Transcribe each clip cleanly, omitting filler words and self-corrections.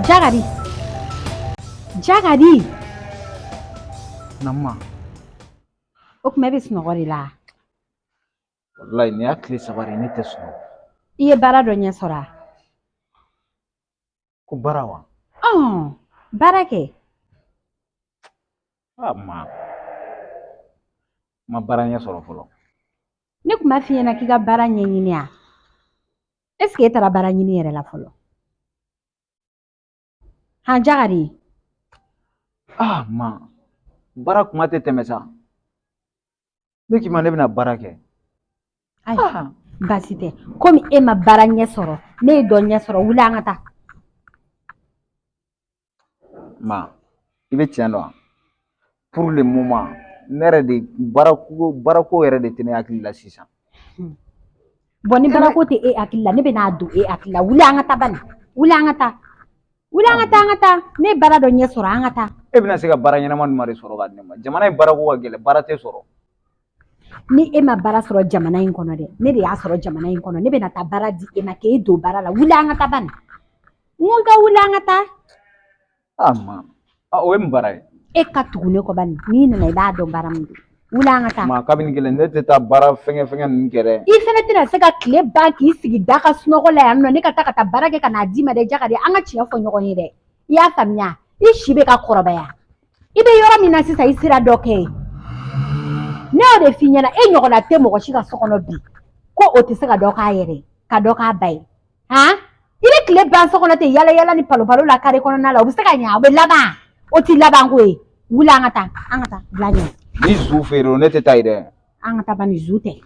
Jagadi. Jagadi. Naamu ma. O tuma e bɛ sunɔgɔ de la. Walayi nin y'a tile 3 de ye ne tɛ sunɔgɔ. I ye baara dɔ ɲɛ sɔrɔ a? Ko baara wa? Ɔn, baara kɛ. Ah ma. N ma baara ɲɛ sɔrɔ fɔlɔ. Ne tun b'a f'i ɲɛna k'i ka baara ɲɛɲini a? Est ce que e taara baara ɲini yɛrɛ la fɔlɔ? Han Jagadi. Ah ma. Baara kuma tɛ tɛmɛ sa. Ne k'i ma ne bɛna baara kɛ. Ayi, baasi tɛ. Komi e ma baara ɲɛ sɔrɔ, ne ye dɔ ɲɛ sɔrɔ, wuli an ka taa. Ma, i bɛ tiɲɛ dɔn wa? Pour le moment, ne yɛrɛ de baarako yɛrɛ de tɛ ne hakili la sisan. Bon ni baarako tɛ e hakili la, ne bɛna don e hakili la. Wuli an ka taa bani. Wuli an ka taa. Wuli an ka taa, an ka taa. Ne ye baara dɔ ɲɛ sɔrɔ, an ka taa. E bɛna se ka baara ɲɛnama jumɛn de sɔrɔ ka di ne ma? Jamana in baarako ka gɛlɛn, baara tɛ sɔrɔ. Ni e ma baara sɔrɔ jamana in kɔnɔ dɛ, ne de y'a sɔrɔ jamana in kɔnɔ. Ne bɛna taa baara di e ma k'e don baara la. Wuli an ka taa bani. N ko ka wuli an ka taa. Ah ma, ah, o ye mun baara ye? E ka tugu ne kɔ bani, n'i nana i b'a dɔn baara min don. Wuli an ka taa. Ma kabini kelen ne tɛ taa baara fɛngɛ fɛngɛ ninnu kɛ dɛ. I fɛnɛ tɛna se ka tile ban k'i sigi da ka sunɔgɔ la yan nɔ, ne ka taa ka taa baara kɛ ka n'a d'i ma dɛ Jagadi. An ka tiɲɛ fɔ ɲɔgɔn ye dɛ. I y'a faamuya? I si bɛ ka kɔrɔbaya. I bɛ yɔrɔ min na sisan, i sera dɔ kɛ ye. Ne y'o de f'i ɲɛna, e ɲɔgɔnna tɛ mɔgɔ si ka so kɔnɔ bi ko o tɛ se ka dɔ k'a yɛrɛ ye, ka dɔ k'a ba ye. Han? I bɛ tile ban so kɔnɔ ten yala yala ni palopalo la kare kɔnɔna la, o bɛ se ka ɲɛ, o bɛ laban, o ti laban ko ye. Wuli an ka taa, an ka taa bila ɲɛ. Ni zu feere ne tɛ taa yen dɛ. An ka taa bani, zu tɛ.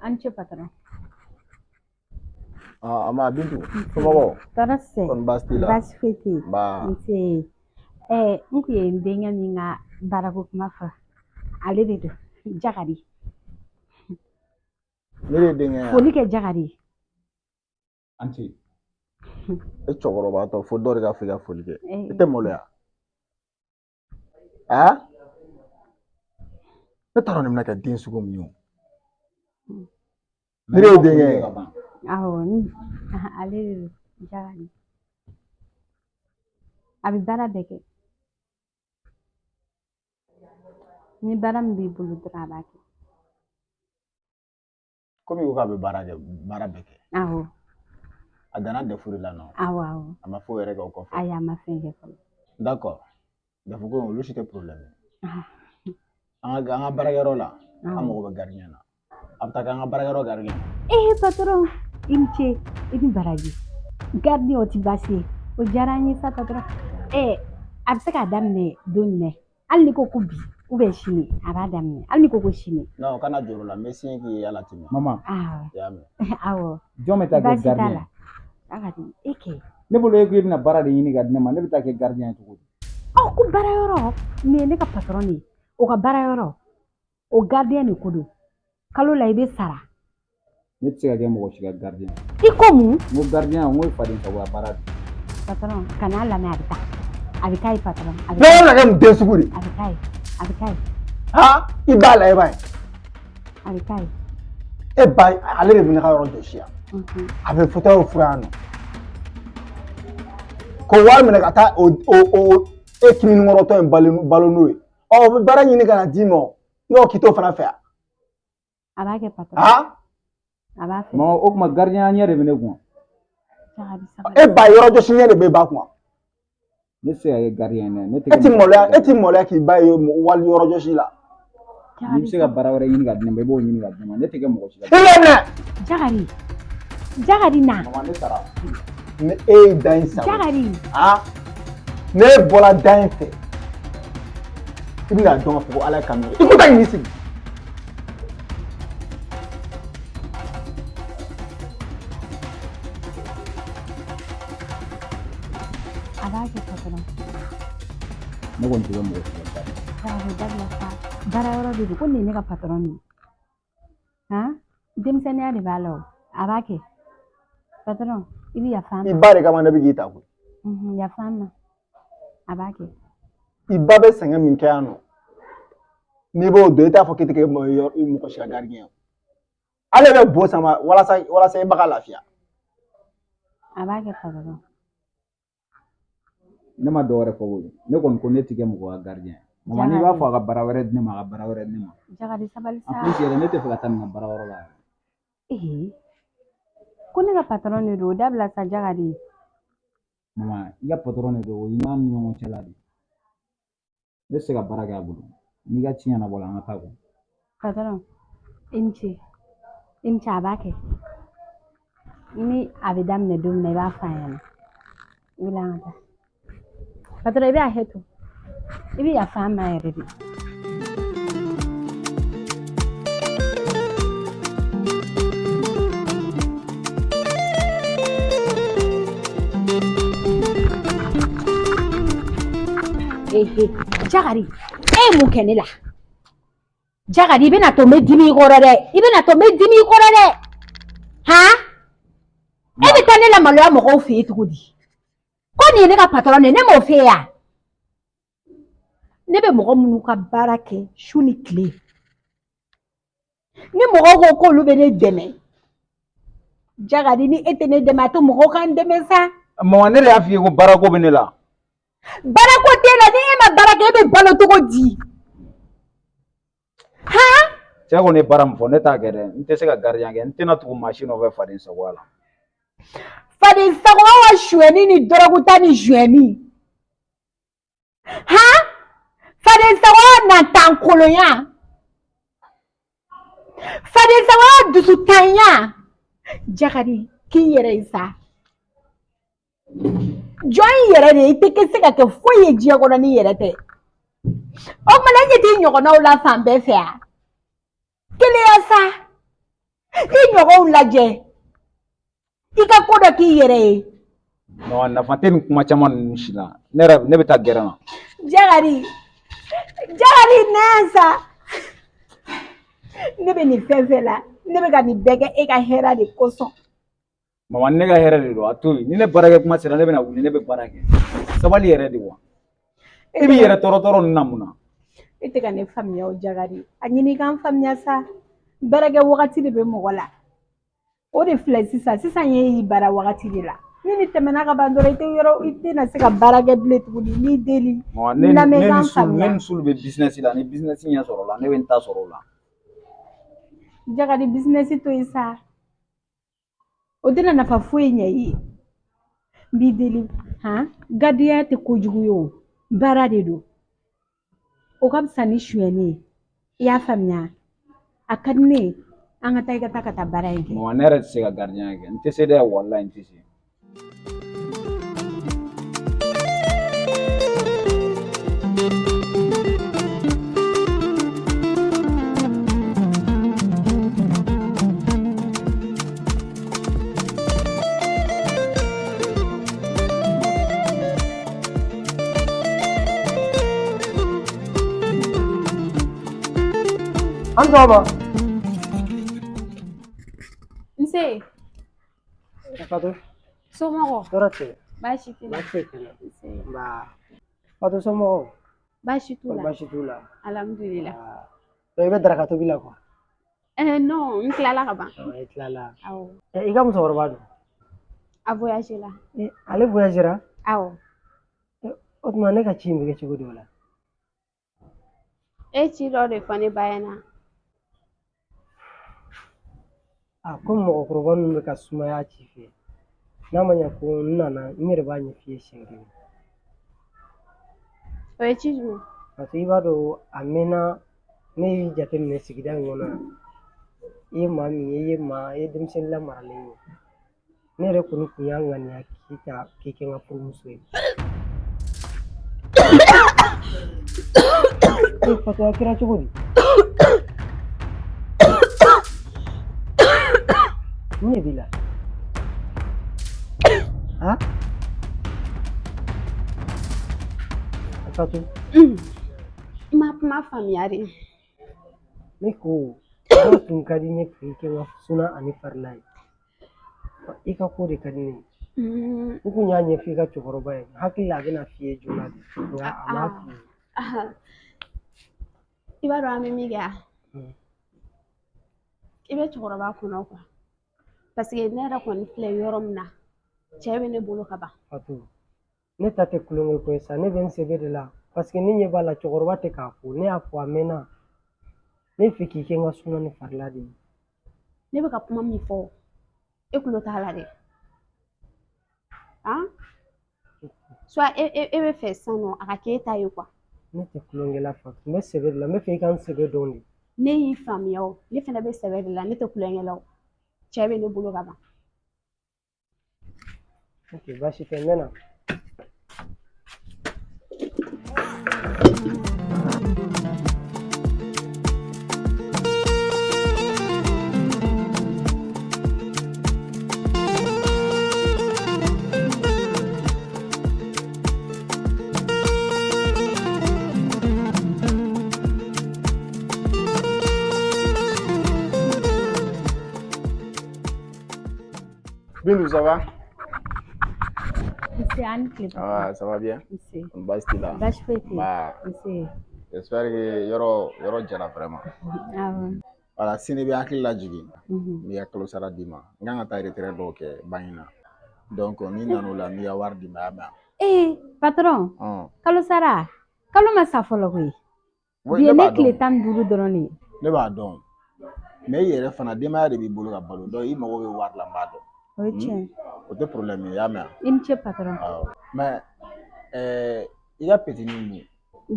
An ce patron. Ah, ama Bintu, somɔgɔw? Tɔɔrɔ tɛ. Kɔni baasi t'i la? Baasi foyi tɛ yen. Nba. Nse. N kun ye n denkɛ min ka baarako kuma fɔ, ale de don, Jagadi. Ne de denkɛ ye. Foli kɛ Jagadi. An ce. E cɛkɔrɔbatɔ fo dɔ de ka fɔ i ka foli kɛ. I tɛ maloya? Aa? Ne t'a dɔn nin bɛna kɛ den sugu min ye o. Ne de ye denkɛ ye. Awɔ, ale de don, Jagadi. A bɛ baara bɛɛ kɛ. Ni baara min b'i bolo dɔrɔn a b'a kɛ. Komi i ko k'a bɛ baara kɛ, baara bɛɛ kɛ. Awɔ. A danna DEF de la nɔ? Awɔ, awɔ. A ma foyi yɛrɛ kɛ o kɔfɛ? Ayi, a ma fɛn kɛ fɔlɔ. D'accord. DEF ko olu si tɛ problème ye. An ka baarakɛyɔrɔ la, an mago bɛ gardien na. A bɛ taa kɛ an ka baarakɛyɔrɔ gardien. Ee patron, i ni ce, i ni baraji. Gardien o ti baasi ye. O diyara an ye sa patron. A bɛ se k'a daminɛ don jumɛn? Hali n'i ko ko bi ou bien sini, a b'a daminɛ. Hali n'i ko ko sini. Non, kana jɔrɔ o la, n bɛ signe k'i ye ala tɛmɛ. Mama. Awɔ. I y'a mɛn? Awɔ. Jɔn bɛ taa kɛ Baasi t'a gardien la. ye? A ka di e kɛ. Ne bolo e ko i bɛna baara de ɲini ka di ne ma, ne bɛ taa kɛ gardien ye cogo di? Ɔ ko baara yɔrɔ, nin ye ne ka patron de ye. O ka baara yɔrɔ, o gardien de ko don. Kalo la i bɛ sara. Ne tɛ se ka kɛ mɔgɔ si ka gardien ye. I ko mun? N ko gardien, n ko ye faden sagoya baara de. Patron, kan'a lamɛn, a bɛ taa. A bɛ taa yen patron. A bɛ Ne bɛna kɛ mun den sugu de ye? A bɛ taa yen. A bɛ taa yen. Ha, i b'a la, e b'a ye. A bɛ taa yen. E ba, ale de bɛ ne ka yɔrɔ jɔsi yan. A bɛ fauteuil furan yan nɔ. K'o wari minɛ ka taa o o o e kiminikɔrɔtɔ in balo n'o ye. Ɔ, o bɛ baara ɲini ka na d'i ma o. Yɔrɔ k'i t'o fana fɛ yan. A b'a kɛ patron. Ha? A b'a fɛ. Mama, o tuma gardien ɲɛ de bɛ ne kun. E ba yɔrɔ jɔsi ɲɛ de bɛ ba kun. Ne tɛ se ka kɛ gardien ye dɛ. Ne tɛ E ti maloya, e ti maloya k'i ba ye wali yɔrɔ jɔsi la. N'i bɛ se ka baara wɛrɛ ɲini ka di ne ma, i b'o ɲini ka di ne ma. Ne tɛ kɛ mɔgɔ si la. I lamɛn. Jagadi. Jagadi na. Mama, ne taara. Ni e ye da in sago. Jagadi. Ah. Ne bɔra da in fɛ. I bɛna dɔn k'a fɔ ko Ala ye kanu ye. I ko taa k'i sigi. A b'a kɛ patron. Ne kɔni tɛ kɛ mɔgɔ si ka baara ye. Jagadi, dabila sa. Baara yɔrɔ de don. Ko nin ye ne ka patron de ye. Han, denmisɛnninya de b'a la o, a b'a kɛ. Patɔrɔn, i bɛ yafa an I ma. ba de kama ne bɛ k'i ta koyi. Unhun, yafa an ma. A b'a kɛ. I ba bɛ sɛgɛn min kɛ yan nɔ, n'i b'o dɔn, i t'a fɔ k'i tɛ kɛ mɔgɔ si ka gardien ye. Ale bɛ bo sama walasa i ba ka lafiya. A b'a kɛ patɔrɔn. Ne ma dɔ wɛrɛ fɔ koyi. Ne kɔni ko ne ti kɛ mɔgɔ ka gardien ye. Mama, n'i b'a fɔ a ka baara wɛrɛ di ne ma, a ka baara wɛrɛ di ne ma. Jakari, sabali En sa. plus yɛrɛ, ne tɛ fɛ ka taa nin ka baara yɔrɔ la yɛrɛ. Ee, ko ne ka patɔrɔn de don, o dabila sa Jakari. Mama, i ka patɔrɔn de don, o y'i n'a ni ɲɔgɔn cɛla de. Ne tɛ se ka baara kɛ a bolo. N'i ka ci ɲɛnabɔ la, an ka taa kɔ. Patɔrɔn, i ni ce. I ni ce, a b'a kɛ. Ni a bɛ daminɛ don min na, i b'a fɔ a ɲɛna. Wuli an ka taa. Patɔrɔn, i bɛ hakɛ to. I bɛ yafa an ma yɛrɛ de. Ehe, Jakari, e ye mun kɛ ne la? Jakari, i bɛna to n bɛ dimi i kɔrɔ dɛ. I bɛna to n bɛ dimi i kɔrɔ dɛ. Han? E bɛ taa ne lamaloya mɔgɔw fɛ yen cogo di? Ko nin ye ne ka patɔrɔn de ye, ne m'o f'e ye wa? Ne bɛ mɔgɔ minnu ka baara kɛ su ni tile, ni mɔgɔw ko k'olu bɛ ne dɛmɛ, Jakari, ni e tɛ ne dɛmɛ, a to mɔgɔw ka n dɛmɛ sa. Mama, ne de y'a f'i ye ko baarako bɛ ne la. Baarako t'e la, ni e ma baara kɛ, e bɛ balo cogo di? Han? Cɛ kɔni ye baara min fɔ, ne t'a kɛ dɛ. N tɛ se ka gardien kɛ. N tɛna tugu maa si nɔfɛ faden sagoya la. Faden sagoya wa sonyɛni ni dɔrɔguta ni zonyɛni. Han? Faden sagoya natankolonya. Faden sagoya dusutanya. Jakari, k'i yɛrɛ ye sa. Jɔn i yɛrɛ de ye, i tɛ se ka kɛ foyi ye diɲɛ kɔnɔ n'i yɛrɛ tɛ. O tuma na e ɲɛ t'i ɲɔgɔnnaw la fan bɛɛ fɛ wa? Keleya sa. I ɲɔgɔnw lajɛ. I ka ko dɔ k'i yɛrɛ ye. Non, nafa tɛ nin kuma caman ninnu si la. Ne yɛrɛ, ne bɛ taa gɛrɛn na. Jakari, Jakari, na yan sa. Ne bɛ nin fɛn fɛn la, ne bɛ ka nin bɛɛ kɛ e ka hɛrɛ de kosɔn. Mama, ne ka hɛrɛ de don, a to yen. Ni ne baarakɛ kuma sera, ne bɛna wuli, ne bɛ baara kɛ. Sabali yɛrɛ de wa. E b'i yɛrɛ tɔɔrɔ tɔɔrɔ ninnu na mun na? E tɛ ka ne faamuya o Jakari. A ɲini i ka n faamuya sa. Baarakɛ wagati de bɛ mɔgɔ la. O de filɛ sisan. Sisan ye y'i baara wagati de la. Ni nin tɛmɛna ka ban dɔrɔn, i tɛ yɔrɔ, i tɛna se ka baara kɛ bilen tuguni. N b'i deli. Mama, ne Lamɛn ne i ka ni n Sulu, ne faamuya. ni Sulu bɛ business la. Ni business ɲɛ sɔrɔ la, ne bɛ n ta sɔrɔ o la. Jakari, business to yen sa. O tɛna nafa foyi ɲɛ i ye. N b'i deli. Han? Gardien tɛ kojugu ye o. Baara de don. O ka fisa ni sonyɛni ye. I y'a faamuya? A ka di ne ye an ka taa, i ka taa ka taa baara in kɛ. Mama, ne yɛrɛ tɛ se ka gardien kɛ. N tɛ se dɛ, walayi n tɛ se. An sɔgɔma. Nse. Fatou. Somɔgɔw? Tɔɔrɔ tɛ. Baasi t'i la? Baasi foyi tɛ n na. Nba. Fatou, somɔgɔw? Baasi t'u la. Baasi t'u la. Alhamdulillah. I bɛ daraka tobi la quoi? Non, n tilala ka ban. I tilala. Awɔ. I ka musokɔrɔba dun? A voyagé la. Ale voyagera? Awɔ. O tuma ne ka ci in bɛ kɛ cogo di o la? E ci dɔ de fɔ ne ba ɲɛna. A ko mɔgɔkɔrɔba ninnu bɛ ka sumaya ci fɛ. N'a ma ɲɛ ko n nana, n yɛrɛ b'a ɲɛf'i ye siɲɛ kelen. O ye ci jumɛn? Parce que i b'a dɔn, a mɛnna ne y'i jateminɛ sigida in kɔnɔ yan. I ye maa min ye, i ye maa, i ye denmisɛnnin lamaralen ye. Ne yɛrɛ kɔni tun y'a ŋaniya k'i ta k'i kɛ n ka furumuso ye. E Fatou, a kɛra cogo di? Mun de b'i la? Han? Fatou. N ma kuma faamuya de. Ne ko Dɔw tun ka di n ye k'i kɛ n ka suna ani farila ye. I ka ko de ka di ne ye. N kun y'a ɲɛfɔ i ka cɛkɔrɔba ye. N hakili la a bɛna f'i ye joona de, nka a m'a f'i ye. I b'a dɔn an bɛ min kɛ wa? I bɛ cɛkɔrɔba kɔnɔ quoi. Parce que ne yɛrɛ kɔni filɛ yɔrɔ min na, cɛ bɛ ne bolo ka ban. Fatu, ne ta tɛ tulonkɛ ko ye sa, ne bɛ n sɛbɛ de la. Parce que ne ɲɛ b'a la cɛkɔrɔba tɛ k'a fɔ, ne y'a fɔ a mɛnna. Ne fɛ k'i kɛ n ka suna ni farila de ye. Ne bɛ ka kuma min fɔ, e tulo t'a la dɛ. Han? Soit e bɛ fɛ sisan nɔ a ka k'e ta ye quoi. Ne tɛ tulonkɛ la Fatu, n bɛ sɛbɛ de la, n bɛ fɛ i ka n sɛbɛ dɔn de. Ne y'i faamuya o, ne fana bɛ sɛbɛ de la, ne tɛ tulonkɛ la o. Cɛ bɛ ne bolo ka ban. Ok, baasi tɛ, n bɛ na. Bintou, ça va? Nse, a ni tile. Ah, ça va bien? Nse. Baasi t'i la? Baasi foyi tɛ yen. Nba. Nse. J'espère que yɔrɔ yɔrɔ jara vraiment. Awɔ. Voilà, sini bɛ hakili lajigin. Mhm. N b'i ka kalo sara d'i ma. N kan ka taa retrait dɔw kɛ banque na. Donc ni nan'o la, n b'i ka wari d'i ma, i y'a mɛn? Ee, patron, Ɔn. kalo sara, kalo ma sa fɔlɔ koyi. Oui, Bi ye ne ne b'a tile dɔn. 15 dɔrɔn de ye. Ne b'a dɔn. Mais i yɛrɛ fana denbaya de b'i bolo ka balo. Donc i mago bɛ wari la, n b'a dɔn. O ye tiɲɛ ye. O tɛ problème ye, i y'a mɛn? I ni ce patron. Awɔ. Mais ɛɛ i ka petit nin dun?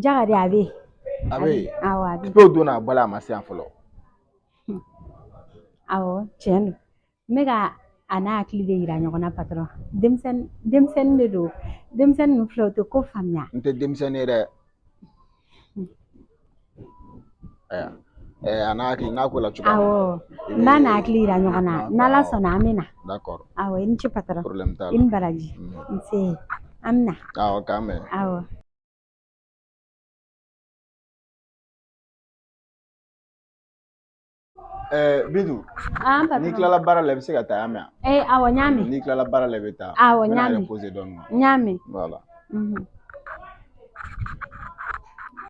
Jakari a bɛ yen. A bɛ yen? Awɔ, a bɛ yen. Depuis o don na a bɔla a ma se yan fɔlɔ. Awɔ, tiɲɛ don. N bɛ ka a n'a hakili de yira ɲɔgɔn na patron. Denmisɛnnin denmisɛnnin de don. Denmisɛnnin ninnu filɛ, u tɛ ko faamuya. N tɛ denmisɛnnin ye dɛ. Ayiwa. Ɛɛ a n'a hakili n'a ko la cogoya min na. Awɔ, n b'a n'a hakili yira ɲɔgɔn na. N'Ala sɔnna an bɛ na. D'accord. Awɔ, i ni ce patron. Problème t'a la. I ni baraji. Nse, an bɛ na. Awɔ, k'an bɛn. Awɔ. Ɛɛ Bintu. An patron. N'i tilala baara la i bɛ se ka taa, i y'a mɛn wa? Ee, awɔ, n y'a mɛn. N'i tilala baara la i bɛ taa. Awɔ, n N y'a bɛna mɛn. reposer dɔɔnin. N y'a mɛn. Voilà. Mhm.